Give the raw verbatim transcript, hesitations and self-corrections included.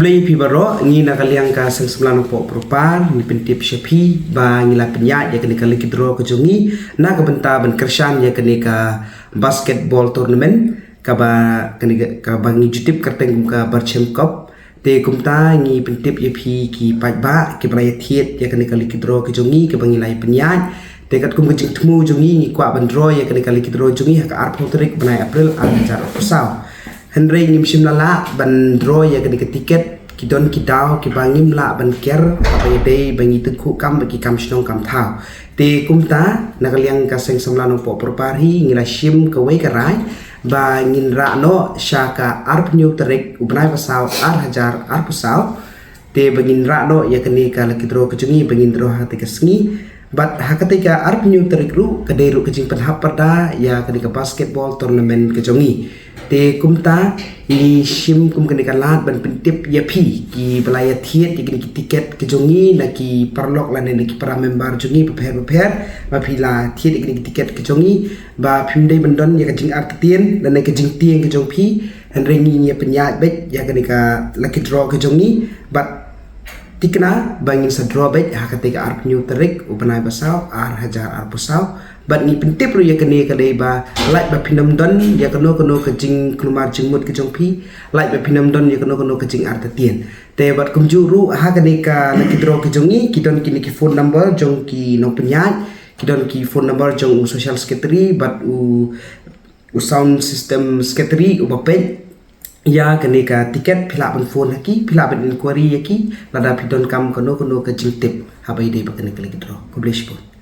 Phi baroh, ngi na ka liang ka Seng Samla Nongpoh Pyrpar ngi pyntip sha phi ba ngi la pynïaid ïa kane ka lucky draw ka jong ngi na ka bynta ban kyrshan ïa kane ka basketball tournament kaba kane ka, kaba ngi ju tip kyrteng kum ka Barchem Cup. Te kumta ngi pyntip ïa phi ki paidbah kiba la ïathied ïa kane ka lucky draw ka jong ngi kaba ngi la pynïaid. Te katkum ka jingthmu jong ngi, ngi kwah ban draw ïa kane ka lucky draw jong ngi ha ka arphew tarik bnai April ar hajar arphew saw. Hynrei ngim shym la lah ban draw ïa kane ka tiket, ki don ki daw kiba ngim lah ban ker haba ïadei ba ngi tyngkhuh kam bad ki kam shnong kam thaw. Te kumta na ka liang ka Seng Samla Nongpoh Pyrpar hi ngi la shim kawei ka rai ba ngin rah noh sha ka arphew tarik u bnai ba saw ar hajar arphew saw. Te ba ngin rah noh ïa kane ka lucky draw ka jong ngi, ba ngin draw ha kata ka sngi. Bad ha kata ka arphew tarik ruh ka dei ruh ka jingpynhap pyrda ïa kane ka basketball tournament ka jong ngi. Te kumta ngi shim kum kane ka lad ban pyntip ïa phi kiba la ïathied ïa kine ki tiket ka jong ngi na ki paralok lane na ki para member jong ngi bapher bapher, ba phi la thied ïa kine ki tiket ka jong ngi, ba phim dei ban don ïa ka jingartatien lane ka jingtieng ka jong phi. Hynrei ngi ngi pynïaid beit ïa kane ka lucky draw ka jong ngi. Bad tikna ba ngin sa draw beit ha kata ka arphew tarik u bnai ba saw ar hajar arphew saw. Bad ngi pyntip ruh ïa kane ka dei ba lait ba phin ym don ïa kano kano ka jingkulmar jingmut ka jong phi, lait ba phin ym don ïa kano kano ka jingartatien. Te bad kumjuh ruh ha kane ka lucky draw ka jong ngi ki don kine ki phone number jong ki nongpynïaid, ki don ki phone number jong u social secretary bad u u sound system secretary uba peit ïa kane ka tiket. Phi lah ban phone ha ki, phi lah ban inquiry ïa ki lada phi donkam kano kano ka jingtip haba ïadei bad kane ka lucky draw. Khublei shibun.